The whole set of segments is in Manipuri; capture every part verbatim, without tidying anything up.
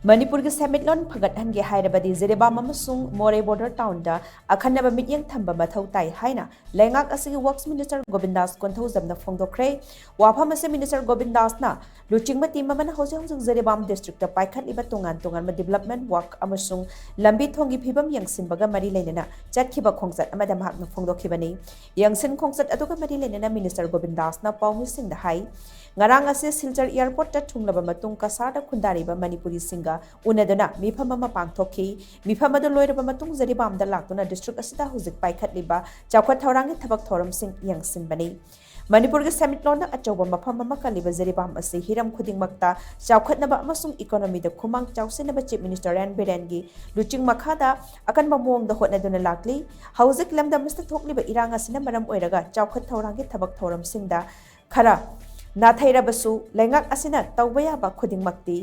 ꯃꯅꯤꯄꯨꯔꯒꯤ ꯁꯦꯟꯃꯤꯠꯂꯣꯟ ꯐꯒꯠꯍꯟꯒꯦ ꯍꯥꯏꯔꯕꯗꯤ ꯖꯤꯔꯤꯕꯥꯝ ꯑꯃꯁꯨꯡ ꯃꯣꯔꯦ ꯕꯣꯔꯗꯔ ꯇꯥꯎꯟꯗ ꯑꯈꯟꯅꯕ ꯃꯤꯠꯌꯦꯡ ꯊꯝꯕ ꯃꯊꯧ ꯇꯥꯏ ꯍꯥꯏꯅ ꯂꯩꯉꯥꯛ ꯑꯁꯤꯒꯤ ꯋꯔꯛꯁ ꯃꯤꯅꯤꯁꯇꯔ ꯒꯣꯕꯤꯟꯗꯥꯁ ꯀꯣꯟꯊꯧꯖꯝꯅ ꯐꯣꯡꯗꯣꯛꯈ꯭ꯔꯦ꯫ ꯋꯥꯐꯝ ꯑꯁꯤ ꯃꯤꯅꯤꯁꯇꯔ ꯒꯣꯕꯤꯟꯗꯥꯁꯅ ꯂꯨꯆꯤꯡꯕ ꯇꯤꯝ ꯑꯃꯅ ꯍꯧꯖꯤꯛ ꯍꯧꯖꯤꯛ ꯖꯤꯔꯤꯕꯥꯝ ꯗꯤꯁꯇ꯭ꯔꯤꯛꯇ ꯄꯥꯏꯈꯠꯂꯤꯕ ꯇꯣꯉꯥꯟ ꯇꯣꯉꯥꯟꯕ ꯗꯤꯕꯂꯞꯃꯦꯟ ꯋꯥꯔꯛ ꯑꯃꯁꯨꯡ ꯂꯝꯕꯤ ꯊꯣꯡꯒꯤ ꯐꯤꯕꯝ ꯌꯦꯡꯁꯤꯟꯕꯒ ꯃꯔꯤ ꯂꯩꯅꯅ ꯆꯠꯈꯤꯕ ꯈꯣꯡꯆꯠ ꯑꯃꯗ ꯃꯍꯥꯛꯅ ꯐꯣꯡꯗꯣꯛꯈꯤꯕꯅꯤ꯫ ꯌꯦꯡꯁꯤꯟ ꯈꯣꯡꯆꯠ ꯑꯗꯨꯒ ꯃꯔꯤ ꯂꯩꯅꯅ ꯃꯤꯅꯤꯁꯇꯔ ꯒꯣꯕꯤꯟꯗꯥꯁꯅ ꯄꯥꯎꯃꯤꯁꯤꯡꯗ ꯍꯥꯏ, ꯉꯔꯥꯡ ꯑꯁꯤ ꯁꯤꯜꯆꯔ ꯑꯦꯌꯔꯄꯣꯔꯠꯇ ꯊꯨꯡꯂꯕ ꯃꯇꯨꯡ ꯀꯁꯥꯔꯗ ꯈꯨꯟꯗꯥꯔꯤꯕ ꯃꯅꯤꯄꯨꯔꯤꯁꯤꯡꯒ ꯎꯅꯗꯨꯅ ꯃꯤꯐꯝ ꯑꯃ ꯄꯥꯡꯊꯣꯛꯈꯤ꯫ ꯃꯤꯐꯝ ꯑꯗꯨ ꯂꯣꯏꯔꯕ ꯃꯇꯨꯡ ꯖꯤꯔꯤꯕꯥꯝꯗ ꯂꯥꯛꯇꯨꯅ ꯗꯤꯁꯇ꯭ꯔꯤꯛ ꯑꯁꯤꯗ ꯍꯧꯖꯤꯛ ꯄꯥꯏꯈꯠꯂꯤꯕ ꯆꯥꯎꯈꯠ ꯊꯧꯔꯥꯡꯒꯤ ꯊꯕꯛ ꯊꯧꯔꯝꯁꯤꯡ ꯌꯦꯡꯁꯤꯟꯕꯅꯤ꯫ ꯃꯅꯤꯄꯨꯔꯒꯤ ꯁꯦꯟꯃꯤꯠꯂꯣꯟꯗ ꯑꯆꯧꯕ ꯃꯐꯝ ꯑꯃ ꯀꯜꯂꯤꯕ ꯖꯤꯔꯤꯕꯥꯝ ꯑꯁꯤ ꯍꯤꯔꯝ ꯈꯨꯗꯤꯡꯃꯛꯇ ꯆꯥꯎꯈꯠꯅꯕ ꯑꯃꯁꯨꯡ ꯏꯀꯣꯅꯣꯃꯤꯗ ꯈꯨꯃꯥꯡ ꯆꯥꯎꯁꯤꯟꯅꯕ ꯆꯤꯐ ꯃꯤꯅꯤꯁꯇꯔ ꯑꯦꯟ ꯕꯤꯔꯦꯟꯒꯤ ꯂꯨꯆꯤꯡ ꯃꯈꯥꯗ ꯑꯀꯟꯕ ꯃꯑꯣꯡꯗ ꯍꯣꯠꯅꯗꯨꯅ ꯂꯥꯛꯂꯤ꯫ ꯍꯧꯖꯤꯛ ꯂꯝꯗꯝ ꯑꯁꯤꯗ ꯊꯣꯛꯂꯤꯕ ꯏꯔꯥꯡ ꯑꯁꯤꯅ ꯃꯔꯝ ꯑꯣꯏꯔꯒ ꯆꯥꯎꯈꯠ ꯊꯧꯔꯥꯡꯒꯤ ꯊꯕꯛ ꯊꯧꯔꯝꯁꯤꯡꯗ ꯈꯔ ꯅꯥꯊꯩꯔꯕꯁꯨ ꯂꯩꯉꯥꯛ ꯑꯁꯤꯅ ꯇꯧꯕ ꯌꯥꯕ ꯈꯨꯗꯤꯡꯃꯛꯇꯤ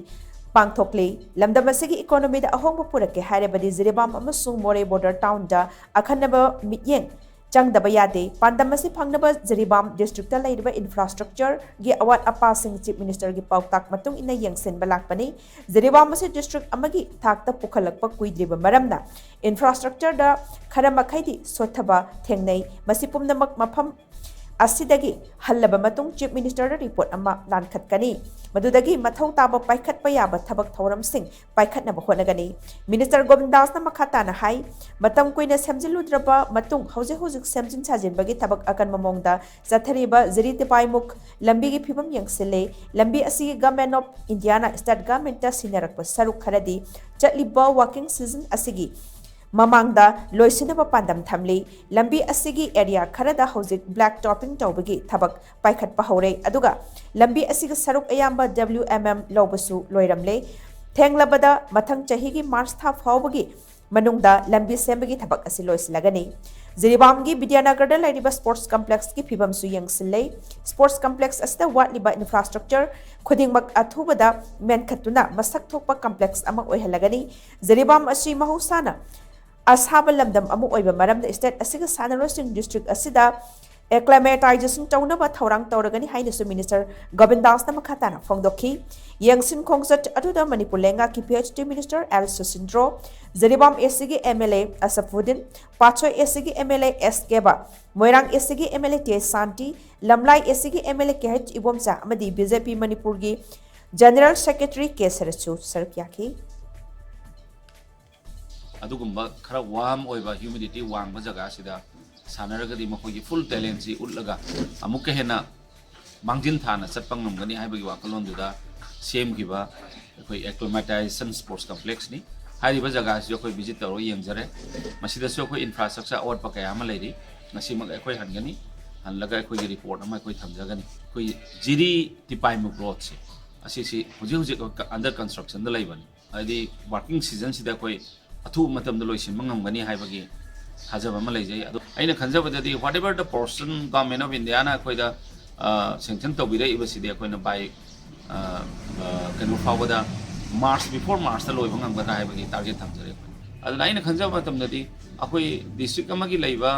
ꯄꯥꯡꯊꯣꯛꯂꯤ꯫ ꯂꯝꯗꯝ ꯑꯁꯤꯒꯤ ꯏꯀꯣꯅꯣꯃꯤꯗ ꯑꯍꯣꯡꯕ ꯄꯨꯔꯛꯀꯦ ꯍꯥꯏꯔꯕꯗꯤ ꯖꯤꯔꯤꯕꯥꯝ ꯑꯃꯁꯨꯡ ꯃꯣꯔꯦ ꯕꯣꯔꯗꯔ ꯇꯥꯎꯟꯗ ꯑꯈꯟꯅꯕ ꯃꯤꯠꯌꯦꯡ ꯆꯪꯗꯕ ꯌꯥꯗꯦ꯫ ꯄꯥꯟꯗꯝ ꯑꯁꯤ ꯐꯪꯅꯕ ꯖꯤꯔꯤꯕꯥꯝ ꯗꯤꯁꯇ꯭ꯔꯤꯛꯇ ꯂꯩꯔꯤꯕ ꯏꯟꯐ꯭ꯔꯥꯁ꯭ꯇ꯭ꯔꯛꯆꯔꯒꯤ ꯑꯋꯥꯠ ꯑꯄꯥꯁꯤꯡ ꯆꯤꯐ ꯃꯤꯅꯤꯁꯇꯔꯒꯤ ꯄꯥꯎꯇꯥꯛ ꯃꯇꯨꯡ ꯏꯟꯅ ꯌꯦꯡꯁꯤꯟꯕ ꯂꯥꯛꯄꯅꯤ꯫ ꯖꯤꯔꯤꯕꯥꯝ ꯑꯁꯤ ꯗꯤꯁꯇ꯭ꯔꯤꯛ ꯑꯃꯒꯤ ꯊꯥꯛꯇ ꯄꯨꯈꯠꯂꯛꯄ ꯀꯨꯏꯗ꯭ꯔꯤꯕ ꯃꯔꯝꯅ ꯏꯟꯐ꯭ꯔꯥꯁ꯭ꯇ꯭ꯔꯛꯆꯔꯗ ꯈꯔ ꯃꯈꯩꯗꯤ ꯁꯣꯠꯊꯕ ꯊꯦꯡꯅꯩ꯫ ꯃꯁꯤ ꯄꯨꯝꯅꯃꯛ ꯃꯐꯝ ꯑꯁꯤꯗꯒꯤ ꯍꯜꯂꯕ ꯃꯇꯨꯡ ꯆꯤꯐ ꯃꯤꯅꯤꯁꯇꯔꯗ ꯔꯤꯄꯣꯔꯠ ꯑꯃ ꯂꯥꯟꯈꯠꯀꯅꯤ꯫ ꯃꯗꯨꯗꯒꯤ ꯃꯊꯧ ꯇꯥꯕ ꯄꯥꯏꯈꯠꯄ ꯌꯥꯕ ꯊꯕꯛ ꯊꯧꯔꯝꯁꯤꯡ ꯄꯥꯏꯈꯠꯅꯕ ꯍꯣꯠꯅꯒꯅꯤ꯫ ꯃꯤꯅꯤꯁꯇꯔ ꯒꯣꯕꯤꯟꯗꯥꯁꯅ ꯃꯈꯥ ꯇꯥꯅ ꯍꯥꯏ, ꯃꯇꯝ ꯀꯨꯏꯅ ꯁꯦꯝꯖꯤꯜꯂꯨꯗ꯭ꯔꯕ ꯃꯇꯨꯡ ꯍꯧꯖꯤꯛ ꯍꯧꯖꯤꯛ ꯁꯦꯝꯖꯤꯟ ꯁꯥꯖꯤꯟꯕꯒꯤ ꯊꯕꯛ ꯑꯀꯟꯕ ꯃꯑꯣꯡꯗ ꯆꯠꯊꯔꯤꯕ ꯖꯤꯔꯤ ꯇꯤꯄꯥꯏꯃꯨꯈ ꯂꯝꯕꯤꯒꯤ ꯐꯤꯕꯝ ꯌꯦꯡꯁꯤꯜꯂꯦ꯫ ꯂꯝꯕꯤ ꯑꯁꯤꯒꯤ ꯒꯚꯔꯟꯃꯦꯟ ꯑꯣꯐ ꯏꯟꯗꯤꯌꯥꯅ ꯁ꯭ꯇꯦꯠ ꯒꯚꯔꯟꯃꯦꯟꯠꯇ ꯁꯤꯟꯅꯔꯛꯄ ꯁꯔꯨꯛ ꯈꯔꯗꯤ ꯆꯠꯂꯤꯕ ꯋꯥꯀꯤꯡ ꯁꯤꯖꯟ ꯑꯁꯤꯒꯤ ꯃꯃꯥꯡꯗ ꯂꯣꯏꯁꯤꯟꯅꯕ ꯄꯥꯟꯗꯝ ꯊꯝꯂꯤ꯫ ꯂꯝꯕꯤ ꯑꯁꯤꯒꯤ ꯑꯦꯔꯤꯌꯥ ꯈꯔꯗ ꯍꯧꯖꯤꯛ ꯕ꯭ꯂꯦꯛ ꯇꯣꯄꯤꯡ ꯇꯧꯕꯒꯤ ꯊꯕꯛ ꯄꯥꯏꯈꯠꯄ ꯍꯧꯔꯦ, ꯑꯗꯨꯒ ꯂꯝꯕꯤ ꯑꯁꯤꯒꯤ ꯁꯔꯨꯛ ꯑꯌꯥꯝꯕ ꯗꯕ꯭ꯂꯤꯎ ꯑꯦꯝ ꯑꯦꯝ ꯂꯧꯕꯁꯨ ꯂꯣꯏꯔꯝꯂꯦ꯫ ꯊꯦꯡꯂꯕꯗ ꯃꯊꯪ ꯆꯍꯤꯒꯤ ꯃꯥꯔꯆ ꯊꯥ ꯐꯥꯎꯕꯒꯤ ꯃꯅꯨꯡꯗ ꯂꯝꯕꯤ ꯁꯦꯝꯕꯒꯤ ꯊꯕꯛ ꯑꯁꯤ ꯂꯣꯏꯁꯤꯜꯂꯒꯅꯤ꯫ ꯖꯤꯔꯤꯕꯥꯝꯒꯤ ꯕꯤꯗ꯭ꯌꯥꯅꯒꯔꯗ ꯂꯩꯔꯤꯕ ꯁ꯭ꯄꯣꯔꯠꯁ ꯀꯝꯄ꯭ꯂꯦꯛꯁꯀꯤ ꯐꯤꯕꯝꯁꯨ ꯌꯦꯡꯁꯤꯜꯂꯦ꯫ ꯁ꯭ꯄꯣꯔꯠꯁ ꯀꯝꯄ꯭ꯂꯦꯛꯁ ꯑꯁꯤꯗ ꯋꯥꯠꯂꯤꯕ ꯏꯟꯐ꯭ꯔꯥꯁ꯭ꯇ꯭ꯔꯛꯆꯔ ꯈꯨꯗꯤꯡꯃꯛ ꯑꯊꯨꯕꯗ ꯃꯦꯟꯈꯠꯇꯨꯅ ꯃꯁꯛ ꯊꯣꯛꯄ ꯀꯝꯄ꯭ꯂꯦꯛꯁ ꯑꯃ ꯑꯣꯏꯍꯜꯂꯒꯅꯤ꯫ ꯖꯤꯔꯤꯕꯥꯝ ꯑꯁꯤ ꯃꯍꯧꯁꯥꯅ ꯑꯁꯥꯕ ꯂꯝꯗꯝ ꯑꯃ ꯑꯣꯏꯕ ꯃꯔꯝꯅ ꯁ꯭ꯇꯦꯠ ꯑꯁꯤꯒꯤ ꯁꯥꯟꯅꯔꯣꯏꯁꯤꯡ ꯗꯤꯁꯇ꯭ꯔꯤꯛ ꯑꯁꯤꯗ ꯑꯦꯀ꯭ꯂꯦꯃꯦꯇꯥꯏꯖꯦꯁꯟ ꯇꯧꯅꯕ ꯊꯧꯔꯥꯡ ꯇꯧꯔꯒꯅꯤ ꯍꯥꯏꯅꯁꯨ ꯃꯤꯅꯤꯁꯇꯔ ꯒꯣꯕꯤꯟꯗꯥꯁꯅ ꯃꯈꯥ ꯇꯥꯅ ꯐꯣꯡꯗꯣꯛꯈꯤ꯫ ꯌꯦꯡꯁꯤꯟ ꯈꯣꯡꯆꯠ ꯑꯗꯨꯗ ꯃꯅꯤꯄꯨꯔ ꯂꯩꯉꯥꯛꯀꯤ P H D minister L Susindro, Jiribam A ꯁꯤꯒꯤ ꯑꯦꯝ ꯑꯦꯜ ꯑꯦ ꯑꯁꯐꯨꯗꯤꯟ, ꯄꯥꯠꯁꯣꯏ ꯑꯦ ꯁꯤꯒꯤ ꯑꯦꯝ ꯑꯦꯜ ꯑꯦ ꯑꯦꯁ ꯀꯦꯕ, ꯃꯣꯏꯔꯥꯡ ꯑꯦ ꯁꯤꯒꯤ ꯑꯦꯝ ꯑꯦꯜ ꯑꯦ ꯇꯦ ꯁꯥꯟꯇꯤ, ꯂꯝꯂꯥꯏ ꯑꯦ ꯁꯤꯒꯤ M L A K H Ibomcha ꯑꯃꯗꯤ ꯕꯤ ꯖꯦ ꯄꯤ ꯃꯅꯤꯄꯨꯔꯒꯤ ꯖꯦꯅꯔꯦꯜ ꯁꯦꯀ꯭ꯔꯦꯇꯔꯤ ꯀꯦ ꯁꯔꯠꯁꯨ ꯁꯔꯨꯛ ꯌꯥꯈꯤ꯫ ꯑꯗꯨꯒꯨꯝꯕ ꯈꯔ ꯋꯥꯔꯝ ꯑꯣꯏꯕ, ꯍ꯭ꯌꯨꯃꯤꯗꯤꯇꯤ ꯋꯥꯡꯕ ꯖꯒꯥꯁꯤꯗ ꯁꯥꯟꯅꯔꯒꯗꯤ ꯃꯈꯣꯏꯒꯤ ꯐꯨꯜ ꯇꯦꯂꯦꯟꯁꯤ ꯎꯠꯂꯒ ꯑꯃꯨꯛꯀ ꯍꯦꯟꯅ ꯃꯥꯡꯖꯤꯟ ꯊꯥꯅ ꯆꯠꯄ ꯉꯝꯒꯅꯤ ꯍꯥꯏꯕꯒꯤ ꯋꯥꯈꯜꯂꯣꯟꯗꯨꯗ ꯁꯦꯝꯈꯤꯕ ꯑꯩꯈꯣꯏ ꯑꯦꯀ꯭ꯂꯣꯃꯦꯇꯥꯏꯖꯦꯁꯟ ꯁ꯭ꯄꯣꯔꯠꯁ ꯀꯝꯄ꯭ꯂꯦꯛꯁꯅꯤ꯫ ꯍꯥꯏꯔꯤꯕ ꯖꯒꯥꯁꯤꯁꯨ ꯑꯩꯈꯣꯏ ꯚꯤꯖꯤꯠ ꯇꯧꯔꯒ ꯌꯦꯡꯖꯔꯦ꯫ ꯃꯁꯤꯗꯁꯨ ꯑꯩꯈꯣꯏ ꯏꯟꯐ꯭ꯔꯥꯁ꯭ꯇ꯭ꯔꯛꯆꯔ ꯑꯋꯥꯠꯄ ꯀꯌꯥ ꯑꯃ ꯂꯩꯔꯤ꯫ ꯉꯁꯤꯃꯛ ꯑꯩꯈꯣꯏ ꯍꯟꯒꯅꯤ, ꯍꯜꯂꯒ ꯑꯩꯈꯣꯏꯒꯤ ꯔꯤꯄꯣꯔꯠ ꯑꯃ ꯑꯩꯈꯣꯏ ꯊꯝꯖꯒꯅꯤ꯫ ꯑꯩꯈꯣꯏ ꯖꯤꯔꯤ ꯇꯤꯄꯥꯏꯃꯨꯛ ꯔꯣꯗꯁꯦ, ꯑꯁꯤꯁꯤ ꯍꯧꯖꯤꯛ ꯍꯧꯖꯤꯛ ꯑꯟꯗꯔ ꯀꯟꯁꯇ꯭ꯔꯛꯁꯟꯗ ꯂꯩꯕꯅꯤ꯫ ꯍꯥꯏꯗꯤ ꯋꯥꯔꯀꯤꯡ ꯁꯤꯖꯟꯁꯤꯗ ꯑꯩꯈꯣꯏ ꯑꯊꯨꯕ ꯃꯇꯝꯗ ꯂꯣꯏꯁꯤꯟꯕ ꯉꯝꯒꯅꯤ ꯍꯥꯏꯕꯒꯤ ꯊꯥꯖꯕ ꯑꯃ ꯂꯩꯖꯩ꯫ ꯑꯗꯣ ꯑꯩꯅ ꯈꯟꯖꯕꯗꯗꯤ, whatever the portion Government of Indiaꯅ ꯑꯩꯈꯣꯏꯗ ꯁꯦꯡꯁꯟ ꯇꯧꯕꯤꯔꯛꯏꯕꯁꯤꯗꯤ ꯑꯩꯈꯣꯏꯅ by ꯀꯩꯅꯣ ꯐꯥꯎꯕꯗ, ꯃꯥꯔꯆ, before ꯃꯥꯔꯆꯇ ꯂꯣꯏꯕ ꯉꯝꯒꯗ꯭ꯔꯥ ꯍꯥꯏꯕꯒꯤ ꯇꯥꯔꯒꯦꯠ ꯊꯝꯖꯔꯤ ꯑꯩꯈꯣꯏ꯫ ꯑꯗꯨꯅ ꯑꯩꯅ ꯈꯟꯖꯕ ꯃꯇꯝꯗꯗꯤ, ꯑꯩꯈꯣꯏ ꯗꯤꯁꯇ꯭ꯔꯤꯛ ꯑꯃꯒꯤ ꯂꯩꯕ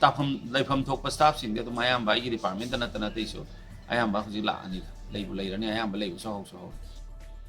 ꯇꯥꯐꯝ ꯂꯩꯐꯝ ꯊꯣꯛꯄ ꯁ꯭ꯇꯥꯐꯁꯤꯡꯗꯤ ꯑꯗꯨꯝ ꯑꯌꯥꯝꯕ ꯑꯩꯒꯤ ꯗꯤꯄꯥꯔꯠꯃꯦꯟꯇ ꯅꯠꯇꯅ ꯑꯇꯩꯁꯨ ꯑꯌꯥꯝꯕ ꯍꯧꯖꯤꯛ ꯂꯥꯛꯑꯅꯤꯗ, ꯂꯩꯕꯨ ꯂꯩꯔꯅꯤ, ꯑꯌꯥꯝꯕ ꯂꯩꯕꯁꯨ ꯍꯧꯁꯨ ꯍꯧꯔꯦ꯫